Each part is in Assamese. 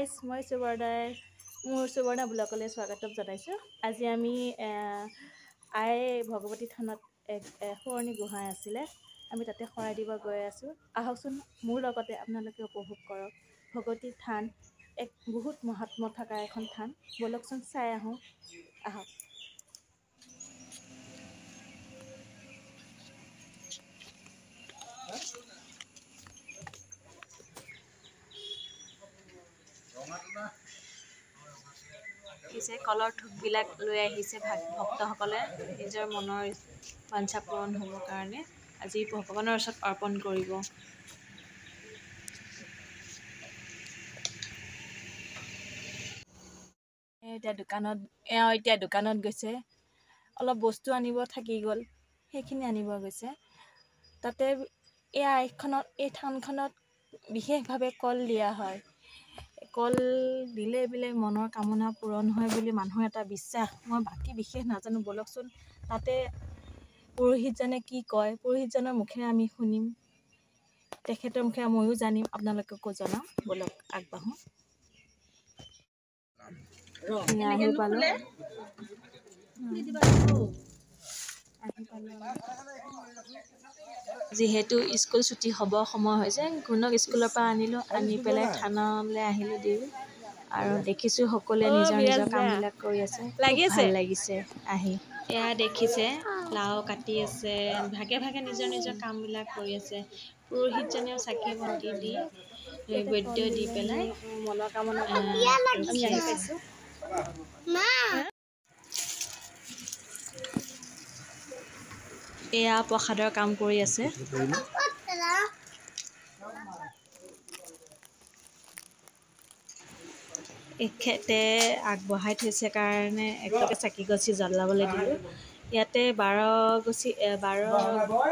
গাইজ, মই সুবৰ্ণাই মোৰ সুবৰ্ণা ব্লগলৈ স্বাগতম জনাইছোঁ। আজি আমি আই ভগৱতী থানত এক সোঁৱৰণি গোহাঁই আছিলে, আমি তাতে শৰাই দিব গৈ আছোঁ। আহকচোন মোৰ লগতে আপোনালোকে উপভোগ কৰক। ভগৱতী থান এক বহুত মহাত্ম থকা এখন থান। ব'লকচোন চাই আহোঁ, আহক। দেখিছে কলৰ থোকবিলাক লৈ আহিছে ভক্তসকলে নিজৰ মনৰ বাঞ্ছা পূৰণ হ'বৰ কাৰণে আজি ভগৱানৰ ওচৰত অৰ্পণ কৰিব। এতিয়া দোকানত, এওঁ এতিয়া দোকানত গৈছে, অলপ বস্তু আনিব থাকি গ'ল, সেইখিনি আনিব গৈছে। তাতে এই আইখনত, এই থানখনত বিশেষভাৱে কল দিয়া হয়। কল দিলে বোলে মনৰ কামনা পূৰণ হয় বুলি মানুহৰ এটা বিশ্বাস। মই বাকী বিশেষ নাজানো। ব'লকচোন তাতে পুৰোহিতজনে কি কয়, পুৰোহিতজনৰ মুখেৰে আমি শুনিম, তেখেতৰ মুখেৰে ময়ো জানিম, আপোনালোককো জনাম। ব'লক আগবাঢ়োঁ। আহি পালোঁ, আহি পালোঁ। যিহেতু স্কুল ছুটি হ'ব সময় হৈছে, গুণক স্কুলৰ পৰা আনিলোঁ, আনি পেলাই থানলৈ আহিলোঁ দিওঁ আৰু দেখিছোঁ সকলোৱে নিজৰ নিজৰ কামবিলাক কৰি আছে, ভাল লাগিছে আহি। এয়া দেখিছে লাও কাটি আছে, ভাগে ভাগে নিজৰ নিজৰ কামবিলাক কৰি আছে। পুৰোহিতজনেও চাকি বন্তি দি নৈবেদ্য দি পেলাই মনৰ কামনা আমি আহি পাইছোঁ। এয়া প্ৰসাদৰ কাম কৰি আছে। এখেতে আগবঢ়াই থৈছে কাৰণে একেলগে চাকি গছি জ্বলাবলৈ দিলোঁ। ইয়াতে 12 গছি, 12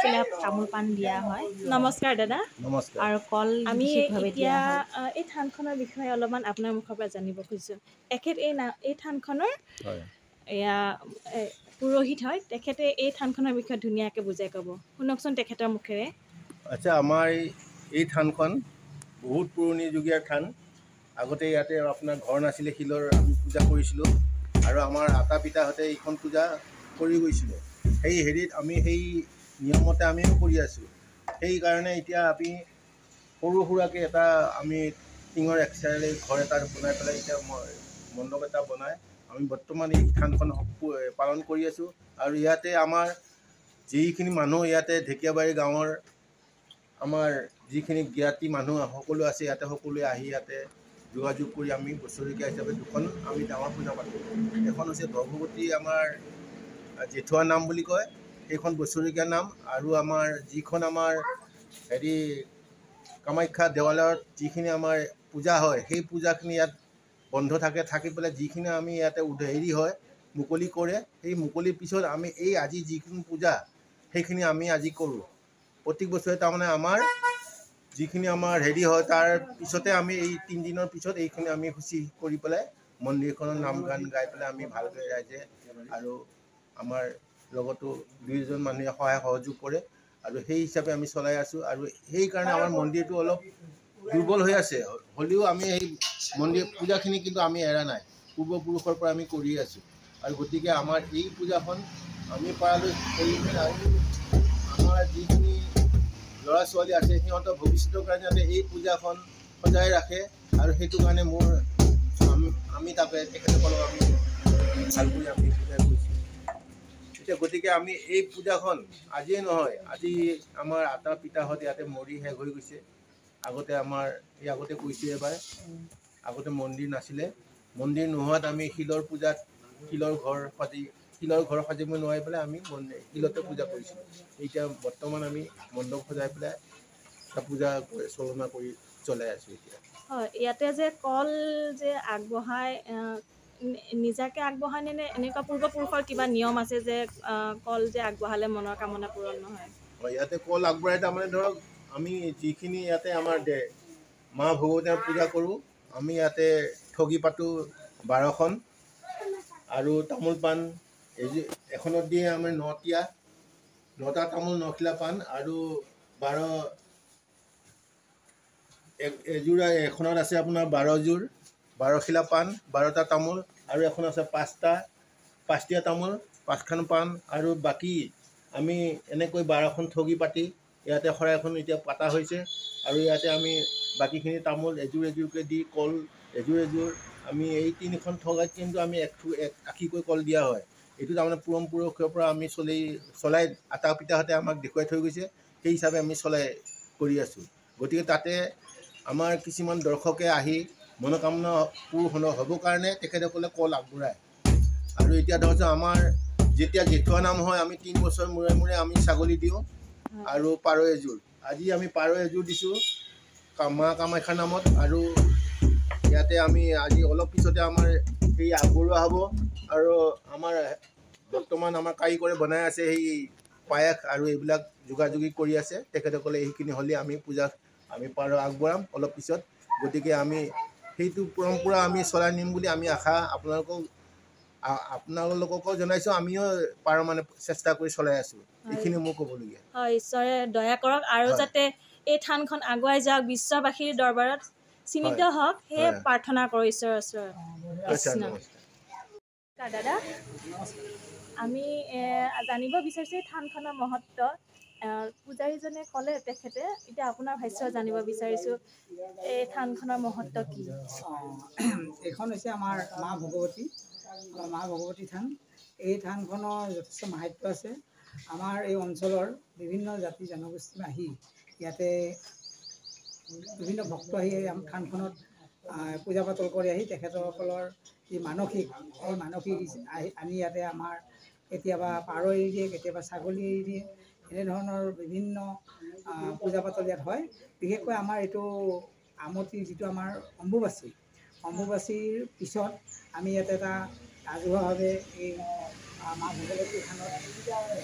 খিলা তামোল পাণ দিয়া হয়। নমস্কাৰ দাদা। নমস্কাৰ। আৰু কল আমি বিশেষভাৱে এতিয়া দিয়া হয়। এই থানখনৰ বিষয়ে অলপমান আপোনাৰ মুখৰ পৰা জানিব খুজিছোঁ। এখেত এই থানখনৰ এয়া পুৰোহিত হয়। তেখেতে এই থানখনৰ বিষয়ে ধুনীয়াকৈ বুজাই ক'ব। শুনকচোন তেখেতৰ মুখেৰে। আচ্ছা, আমাৰ এই থানখন বহুত পুৰণি যুগীয়া থান। আগতে ইয়াতে আপোনাৰ ঘৰ নাছিলে, শিলৰ আমি পূজা কৰিছিলোঁ আৰু আমাৰ আতা পিতাহঁতে এইখন পূজা কৰি গৈছিলে। সেই হেৰিত আমি সেই নিয়মতে আমিও কৰি আছোঁ। সেইকাৰণে এতিয়া আমি সৰু সুৰাকৈ এটা আমি টিঙৰ এক চাইডে ঘৰ এটা বনাই পেলাই, এতিয়া মই মণ্ডপ এটা বনাই আমি বৰ্তমান এই থানখন পালন কৰি আছোঁ। আৰু ইয়াতে আমাৰ যিখিনি মানুহ ইয়াতে ঢেকীয়াবাৰী গাঁৱৰ আমাৰ যিখিনি জ্ঞাতি মানুহ সকলো আছে ইয়াতে, সকলোৱে আহি ইয়াতে যোগাযোগ কৰি আমি বছৰেকীয়া হিচাপে দুখন আমি ডাঙৰ পূজা পাতোঁ। এখন হৈছে ভগৱতী আমাৰ জেঠুৱা নাম বুলি কয়, সেইখন বছৰেকীয়া নাম। আৰু আমাৰ যিখন আমাৰ হেৰি কামাখ্যা দেৱালয়ত যিখিনি আমাৰ পূজা হয়, সেই পূজাখিনি ইয়াত বন্ধ থাকে, থাকি পেলাই যিখিনি আমি ইয়াতে হেৰি হয়, মুকলি কৰে, সেই মুকলিৰ পিছত আমি এই আজি যিখিনি পূজা সেইখিনি আমি আজি কৰোঁ। প্ৰত্যেক বছৰে তাৰমানে আমাৰ যিখিনি আমাৰ হেৰি হয়, তাৰ পিছতে আমি এই 3 দিনৰ পিছত এইখিনি আমি শুচি কৰি পেলাই মন্দিৰখনৰ নাম গান গাই পেলাই আমি ভালকৈ ৰাইজে আৰু আমাৰ লগতো দুই এজন মানুহে সহায় সহযোগ কৰে আৰু সেই হিচাপে আমি চলাই আছোঁ। আৰু সেইকাৰণে আমাৰ মন্দিৰটো অলপ দুৰ্বল হৈ আছে। হ'লেও আমি সেই মন্দিৰ পূজাখিনি কিন্তু আমি এৰা নাই, পূৰ্বপুৰুষৰ পৰা আমি কৰি আছোঁ। আৰু গতিকে আমাৰ এই পূজাখন আমি পাৰালৈ কৰিমেই আৰু আমাৰ যিখিনি ল'ৰা ছোৱালী আছে, সিহঁতৰ ভৱিষ্যতৰ কাৰণে যাতে এই পূজাখন সজাই ৰাখে আৰু সেইটো কাৰণে মোৰ আমি তাকে তেখেতসকলক আমি ভাল কৰি আমি পূজা কৰিছোঁ এতিয়া। গতিকে আমি এই পূজাখন আজিয়ে নহয়, আজি আমাৰ আতা পিতাহঁত ইয়াতে মৰি শেষ হৈ গৈছে। আগতে আমাৰ এই আগতে কৈছোঁ এবাৰ, আগতে মন্দিৰ নাছিলে। মন্দিৰ নোহোৱাত আমি শিলৰ পূজাত শিলৰ ঘৰ সাজি, শিলৰ ঘৰ সাজিব নোৱাৰি পেলাই আমি শিলতে পূজা কৰিছিলোঁ। এতিয়া বৰ্তমান আমি মণ্ডপ সজাই পেলাই পূজা চলনা কৰি চলাই আছোঁ এতিয়া। হয়, ইয়াতে যে কল যে আগবঢ়াই, নিজাকে আগবঢ়ায় নে এনেকুৱা পূৰ্বপুৰুষৰ কিবা নিয়ম আছে যে কল যে আগবঢ়ালে মনৰ কামনা পূৰণ নহয়? হয়, ইয়াতে কল আগবঢ়াই তাৰমানে ধৰক আমি যিখিনি ইয়াতে আমাৰ মা ভগৱতীৰ পূজা কৰোঁ, আমি ইয়াতে ঠগি পাতোঁ 12খন আৰু তামোল পাণ এই যে এখনত দিয়ে আমি নতীয়া, নটা তামোল নখিলা পাণ আৰু 12 এযোৰা এখনত আছে আপোনাৰ 12যোৰ। বাৰখিলা পাণ, 12টা তামোল, আৰু এখন আছে পাঁচটীয়া তামোল, 5খন পাণ, আৰু বাকী আমি এনেকৈ 12খন ঠগি পাতি ইয়াতে শৰাইখন এতিয়া পাতা হৈছে। আৰু ইয়াতে আমি বাকীখিনি তামোল এযোৰ এযোৰকৈ দি কল এযোৰ এযোৰ আমি এই 3খন ঠগাত কিন্তু আমি এক আশীকৈ কল দিয়া হয়। এইটো তাৰমানে পৰমপুৰুষৰ পৰা আমি চলাই আতা পিতাহঁতে আমাক দেখুৱাই থৈ গৈছে, সেই হিচাপে আমি চলাই কৰি আছোঁ। গতিকে তাতে আমাৰ কিছুমান দৰ্শকে আহি মনোকামনা পূৰ হ'বৰ কাৰণে তেখেতসকলে কল আগবঢ়ায়। আৰু এতিয়া ধৰক আমাৰ যেতিয়া জেঠুৱা নাম হয়, আমি 3 বছৰ মূৰে মূৰে আমি ছাগলী দিওঁ আৰু পাৰ এযোৰ। আজি আমি পাৰ এযোৰ দিছোঁ মা কামাখ্যাৰ নামত। আৰু ইয়াতে আমি আজি অলপ পিছতে আমাৰ সেই আগবঢ়োৱা হ'ব। আৰু আমাৰ বৰ্তমান আমাৰ কাৰিকৰে বনাই আছে সেই পায়স আৰু এইবিলাক যোগাযোগী কৰি আছে তেখেতসকলে। এইখিনি হ'লে আমি পূজা আমি পাৰ আগবঢ়াম অলপ পিছত। গতিকে আমি সেইটো পৰম্পৰা আমি চলাই নিম বুলি আমি আশা আপোনালোককো জনাইছোঁ। আমিও পাৰ মানে চেষ্টা কৰি চলাই আছোঁ। এইখিনি মোৰ ক'বলগীয়া। হয়, ঈশ্বৰে দয়া কৰক আৰু যাতে এই থানখন আগুৱাই যাওক, বিশ্ববাসীৰ দৰবাৰত চিহ্নিত হওক, সেয়ে প্ৰাৰ্থনা কৰোঁ ঈশ্বৰৰ ওচৰত। দাদা, আমি জানিব বিচাৰিছোঁ এই থানখনৰ মহত্ব। পূজাৰীজনে ক'লে তেখেতে, এতিয়া আপোনাৰ ভাষ্য জানিব বিচাৰিছোঁ, এই থানখনৰ মহত্ব কি? এইখন হৈছে আমাৰ মা ভগৱতী, আমাৰ মা ভগৱতী থান। এই থানখনৰ যথেষ্ট মাহাত্ম্য আছে। আমাৰ এই অঞ্চলৰ বিভিন্ন জাতি জনগোষ্ঠী আহি ইয়াতে বিভিন্ন ভক্ত আহি এই থানখনত পূজা পাতল কৰি আহি তেখেতসকলৰ যি মানসিক, এই মানসিক আহি আনি ইয়াতে আমাৰ কেতিয়াবা পাৰ এৰি দিয়ে, কেতিয়াবা ছাগলী এৰি দিয়ে, এনেধৰণৰ বিভিন্ন পূজা পাতল ইয়াত হয়। বিশেষকৈ আমাৰ এইটো আমতিৰ যিটো আমাৰ অম্বুবাচী, অম্বুবাচীৰ পিছত আমি ইয়াতে এটা ৰাজহুৱাভাৱে এই মা ভগৱতী থানত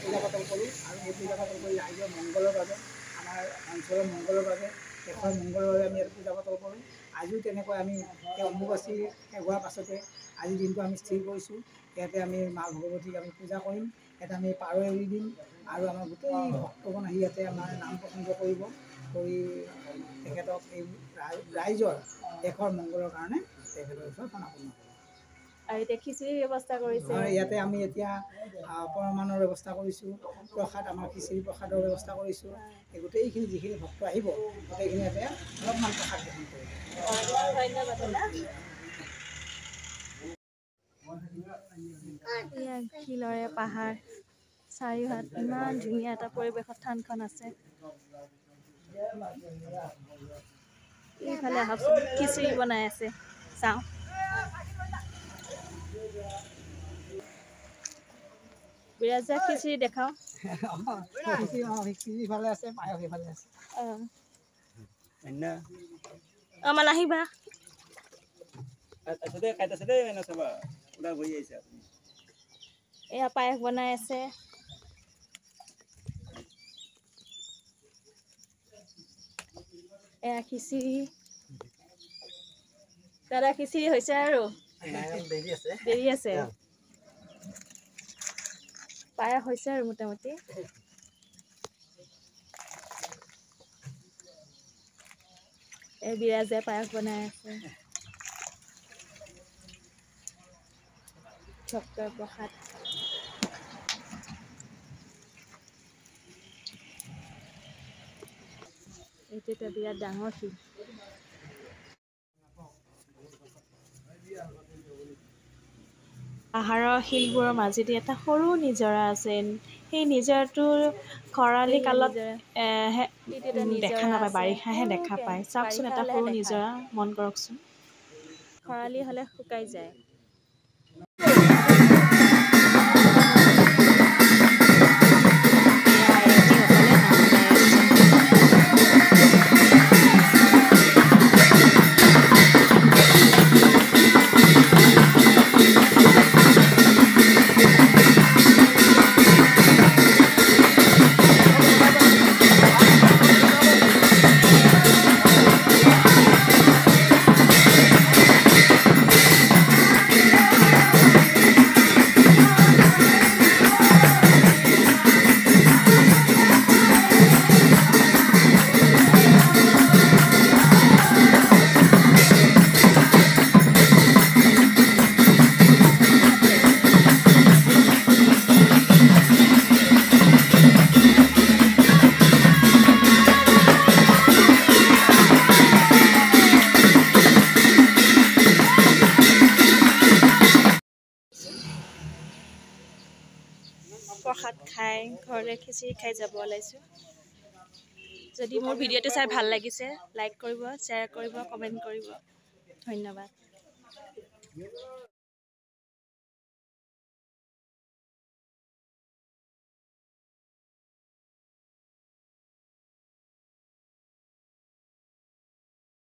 পূজা পাতল কৰোঁ। আৰু এই পূজা পাতল কৰি ৰাইজৰ মংগলৰ বাবে, আমাৰ অঞ্চলৰ মংগলৰ বাবে, দেশৰ মংগলৰ বাবে আমি ইয়াত পূজা পাতল কৰোঁ। আজিও তেনেকৈ আমি এই অম্বুবাচী শেষ হোৱাৰ পাছতে আজিৰ দিনটো আমি স্থিৰ কৰিছোঁ। ইয়াতে আমি মা ভগৱতীক আমি পূজা কৰিম, ইয়াতে আমি পাৰ এৰি দিম আৰু আমাৰ গোটেই ভক্তগণ আহি ইয়াতে আমাৰ নাম প্ৰসংগ কৰিব, কৰি তেখেতক এই ৰাইজৰ দেশৰ মংগলৰ কাৰণে তেখেতৰ ওচৰত প্ৰণাম কৰিব। আৰু এতিয়া খিচিৰিৰ ব্যৱস্থা কৰিছে। ইয়াতে আমি এতিয়া পৰমাণৰ ব্যৱস্থা কৰিছোঁ, প্ৰসাদ আমাৰ খিচিৰি প্ৰসাদৰ ব্যৱস্থা কৰিছোঁ। এই গোটেইখিনি যিখিনি ভক্ত আহিব গোটেইখিনি ইয়াতে অলপমান প্ৰসাদ গ্ৰহণ কৰিব। ধন্যবাদ দাদা। শিলৰে পাহাৰ, চাৰিওহাত ইমান ধুনীয়া এটা পৰিৱেশত থানখন আছে। এইফালে আহকচোন, খিচিৰি বনাই আছে, চাওঁ। বিৰাজা খিচিৰি দেখাওঁ। অ' আহিবা। এয়া পায়স বনাই আছে। এয়া খিচিৰি। দাদা খিচিৰি হৈছে আৰু দেৰি আছে, পায়স হৈছে আৰু মোটামুটি। এই বিৰাজে পায়স বনাই আছে। ভক্তৰ প্ৰসাদ। এইটো এটা বিৰাট ডাঙৰ শিল। পাহাৰৰ শিলবোৰৰ মাজেদি এটা সৰু নিজৰা আছে। সেই নিজৰাটোৰ খৰালি কালত দেখা নাপায়, বাৰিষাহে দেখা পায়। চাওকচোন এটা সৰু নিজৰা, মন কৰকচোন। খৰালি হ'লে শুকাই যায়। প্ৰসাদ খাই ঘৰলৈ খিচিৰি খাই যাব ওলাইছোঁ। যদি মোৰ ভিডিঅ'টো চাই ভাল লাগিছে, লাইক কৰিব, শ্বেয়াৰ কৰিব, কমেণ্ট কৰিব। ধন্যবাদ।